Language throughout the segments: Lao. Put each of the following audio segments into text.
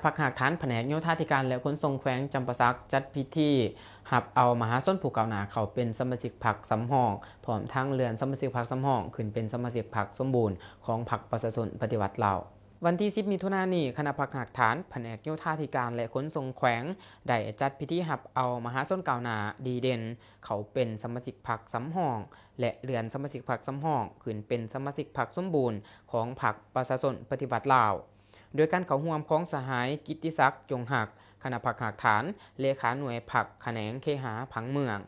ພັກຮາກຖານພະແນກໂຍທາທິການ ແລະ ຂົນສົ່ງແຂວງຈຳປາສັກ ຈັດພິທີຮັບເອົາມະຫາຊົນຜູ້ກ້າວໜ້າເຂົ້າເປັນສະມາຊິກພັກສຳຮອງ, ພ້ອມທັງເລື່ອນສະມາຊິກພັກສຳຮອງຂຶ້ນເປັນສະມາຊິກພັກສົມບູນຂອງພັກປະຊາຊົນປະຕິວັດລາວ. ວັນທີສິບ ມິຖຸນານີ້, ຄະນະພັກຮາກຖານພະແນກໂຍທາທິການ ແລະ ຂົນສົ່ງແຂວງ ໄດ້ຈັດພິທີຮັບເອົາມະຫາຊົນກ້າວໜ້າດີເດັ່ນເຂົ້າເປັນສະມາຊິກພັກສຳຮອງ ແລະ ເລື່ອນສະມາຊິກພັກສຳຮອງຂຶ້ນເປັນສະມາຊິກພັກສົມບູນຂອງພັກປະຊາຊົນປະຕິວັດລາວ. ໂດຍການເຂົ້າຮ່ວມຂອງສະຫາຍ ກິດຕິສັກ ຈົງຮັກ, ຄະນະພັກຮາກຖານ, ເລຂາໜ່ວຍພັກຂະແໜງເຄຫາຜັງເມືອງ,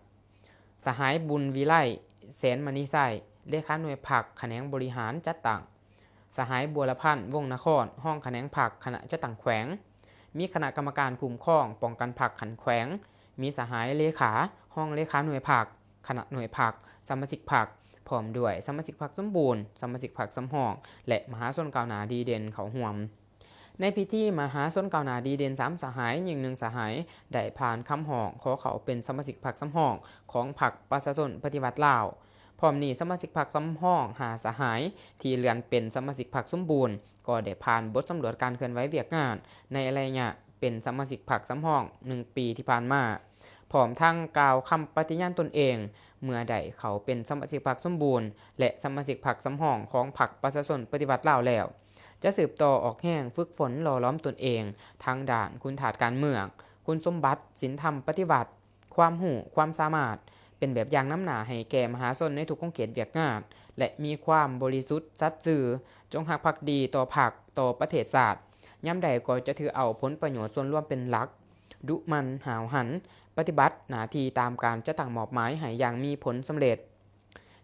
ສະຫາຍ ບຸນວິໄລ ແສນມະນີໄຊ, ເລຂາໜ່ວຍພັກຂະແໜງບໍລິຫານຈັດຕັ້ງ, ສະຫາຍ ບົວລະພັນ ວົງນະຄອນ, ຮອງຂະແໜງພັກຄະນະຈັດຕັ້ງແຂວງ, ມີຄະນະກຳມະການຄຸ້ມຄອງປ້ອງກັນພັກຂັ້ນແຂວງ, ມີສະຫາຍເລຂາ, ຮອງເລຂາໜ່ວຍພັກ, ຄະນະໜ່ວຍພັກ, ສະມາຊິກພັກ, ພ້ອມດ້ວຍສະມາຊິກພັກສົມບູນ, ສະມາຊິກພັກສຳຮອງ ແລະ ມະຫາຊົນກ້າວໜ້າດີເດັ່ນເຂົ້າຮ່ວມ. ໃນພິທີ, ມະຫາຊົນກ້າວໜ້າດີເດັ່ນສາມສະຫາຍ, ຍິງໜຶ່ງສະຫາຍ ໄດ້ຜ່ານຄຳຮ້ອງຂໍເຂົ້າເປັນສະມາຊິກພັກສຳຮອງຂອງພັກປະຊາຊົນປະຕິວັດລາວ. ພ້ອມນີ້, ສະມາຊິກພັກສຳຮອງຫ້າສະຫາຍ ທີ່ເລື່ອນເປັນສະມາຊິກພັກສົມບູນ ກໍໄດ້ຜ່ານບົດສຳຫຼວດການເຄື່ອນໄຫວວຽກງານ ໃນໄລຍະເປັນສະມາຊິກພັກສຳຮອງໜຶ່ງປີທີ່ຜ່ານມາ. ພ້ອມທັງກ່າວຄຳປະຕິຍານຕົນເອງ ເມື່ອໄດ້ເຂົ້າເປັນສະມາຊິກພັກສົມບູນ ແລະ ສະມາຊິກພັກສຳຮອງຂອງພັກປະຊາຊົນປະຕິວັດລາວແລ້ວ, ຈະສືບຕໍ່ອອກແຮງຝຶກຝົນຫຼໍ່ຫຼອມຕົນເອງ ທາງດ້ານຄຸນທາດການເມືອງ, ຄຸນສົມບັດ, ສິນທຳປະຕິວັດ, ຄວາມຮູ້, ຄວາມສາມາດ, ເປັນແບບຢ່າງນຳໜ້າໃຫ້ແກ່ມະຫາຊົນໃນທຸກຂົງເຂດວຽກງານ ແລະ ມີຄວາມບໍລິສຸດສັດຊື່, ຈົງຮັກພັກດີຕໍ່ພັກ, ຕໍ່ປະເທດຊາດ, ຍາມໃດກໍຈະຖືເອົາຜົນປະໂຫຍດສ່ວນລວມເປັນຫຼັກ, ດຸໝັ່ນ, ຫ້າວຫັນ, ປະຕິບັດໜ້າທີ່ຕາມການຈັດຕັ້ງມອບໝາຍໃຫ້ຢ່າງມີຜົນສຳເລັດ.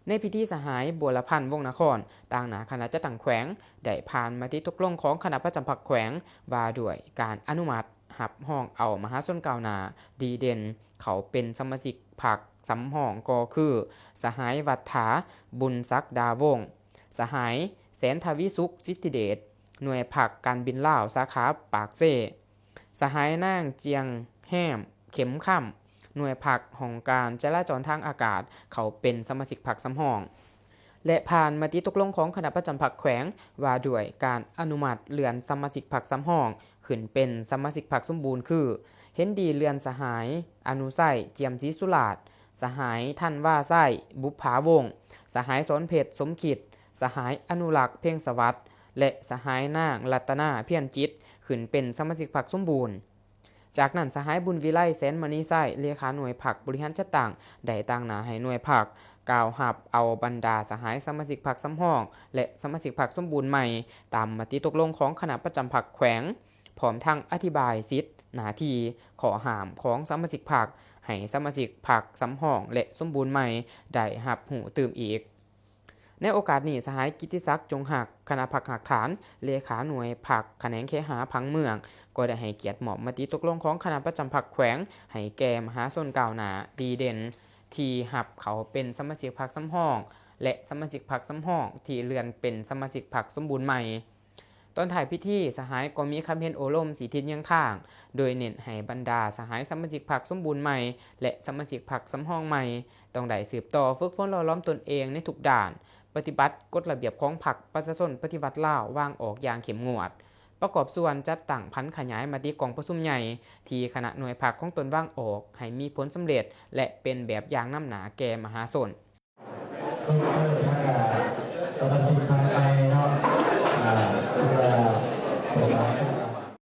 ໃນພິທີ, ສະຫາຍ ບົວລະພັນ ວົງນະຄອນ ຕາງໜ້າຄະນະຈັດຕັ້ງແຂວງ ໄດ້ຜ່ານມະຕິຕົກລົງຂອງຄະນະປະຈຳພັກແຂວງ ວ່າດ້ວຍການອະນຸມັດຮັບຮອງເອົາມະຫາຊົນກ້າວໜ້າດີເດັ່ນເຂົ້າເປັນສະມາຊິກພັກສຳຮອງ ກໍຄື ສະຫາຍ ວັດຖາ ບຸນສັກດາວົງ, ສະຫາຍ ແສນທະວີສຸກ ສິດທິເດດ, ໜ່ວຍພັກການບິນລາວ ສາຂາປາກເຊ, ສະຫາຍນາງ ຈຽງແຮມ ເຂັມຄຳ, ໜ່ວຍພັກຫ້ອງການຈະລາຈອນທາງອາກາດ ເຂົ້າເປັນສະມາຊິກພັກສຳຮອງ ແລະ ຜ່ານມະຕິຕົກລົງຂອງຄະນະປະຈຳພັກແຂວງ ວ່າດ້ວຍການອະນຸມັດເລື່ອນສະມາຊິກພັກສຳຮອງຂຶ້ນເປັນສະມາຊິກພັກສົມບູນ ຄື ເຫັນດີເລື່ອນສະຫາຍ ອະນຸໄຊ ຈຽມສີສຸລາດ, ສະຫາຍ ທັນວາໄຊ ບຸບຜາວົງ, ສະຫາຍ ສອນເພັດ ສົມຄິດ, ສະຫາຍ ອະນຸລັກ ເພັງສະຫວັດ ແລະ ສະຫາຍນາງ ລັດຕະນາ ພຽນຈິດ ຂຶ້ນເປັນສະມາຊິກພັກສົມບູນ. ຈາກນັ້ນ, ສະຫາຍ ບຸນວິໄລ ແສນມະນີໄຊ ເລຂາໜ່ວຍພັກບໍລິຫານຈັດຕັ້ງ ໄດ້ຕາງໜ້າໃຫ້ໜ່ວຍພັກກ່າວຮັບເອົາບັນດາສະຫາຍສະມາຊິກພັກສຳຮອງ ແລະ ສະມາຊິກພັກສົມບູນໃໝ່ ຕາມມະຕິຕົກລົງຂອງຄະນະປະຈຳພັກແຂວງ, ພ້ອມທັງອະທິບາຍສິດ, ໜ້າທີ່, ຂໍ້ຫ້າມຂອງສະມາຊິກພັກ ໃຫ້ສະມາຊິກພັກສຳຮອງ ແລະ ສົມບູນໃໝ່ ໄດ້ຮັບຮູ້ຕື່ມອີກ. ໃນໂອກາດນີ້, ສະຫາຍ ກິດຕິສັກ ຈົງຮັກ, ຄະນະພັກຮາກຖານ, ເລຂາໜ່ວຍພັກຂະແໜງເຄຫາຜັງເມືອງ ກໍໄດ້ໃຫ້ກຽດມອບມະຕິຕົກລົງຂອງຄະນະປະຈຳພັກແຂວງ ໃຫ້ແກ່ມະຫາຊົນກ້າວໜ້າດີເດັ່ນ ທີ່ຮັບເຂົ້າເປັນສະມາຊິກພັກສຳຮອງ ແລະ ສະມາຊິກພັກສຳຮອງທີ່ເລື່ອນເປັນສະມາຊິກພັກສົມບູນໃໝ່. ຕອນທ້າຍພິທີ, ສະຫາຍກໍມີຄຳເຫັນໂອ້ລົມສີທິດຍຽງທາງ, ໂດຍເນັ້ນໃຫ້ບັນດາສະຫາຍສະມາຊິກພັກສົມບູນໃໝ່ ແລະ ສະມາຊິກພັກສຳຮອງໃໝ່ ຕ້ອງໄດ້ສືບຕໍ່ຝຶກຝົນຫຼໍ່ຫຼອມຕົນເອງໃນທຸກດ້ານ, ປະຕິບັດກົດລະບຽບຂອງພັກປະຊາຊົນປະຕິວັດລາວວາງອອກຢ່າງເຂັ້ມງວດ, ປະກອບສ່ວນຈັດຕັ້ງຜັນຂະຫຍາຍມະຕິກອງປະຊຸມໃຫຍ່ທີ່ຄະນະໜ່ວຍພັກຂອງຕົນວາງອອກໃຫ້ມີຜົນສຳເລັດ ແລະ ເປັນແບບຢ່າງນຳໜ້າແກ່ມະຫາຊົນ.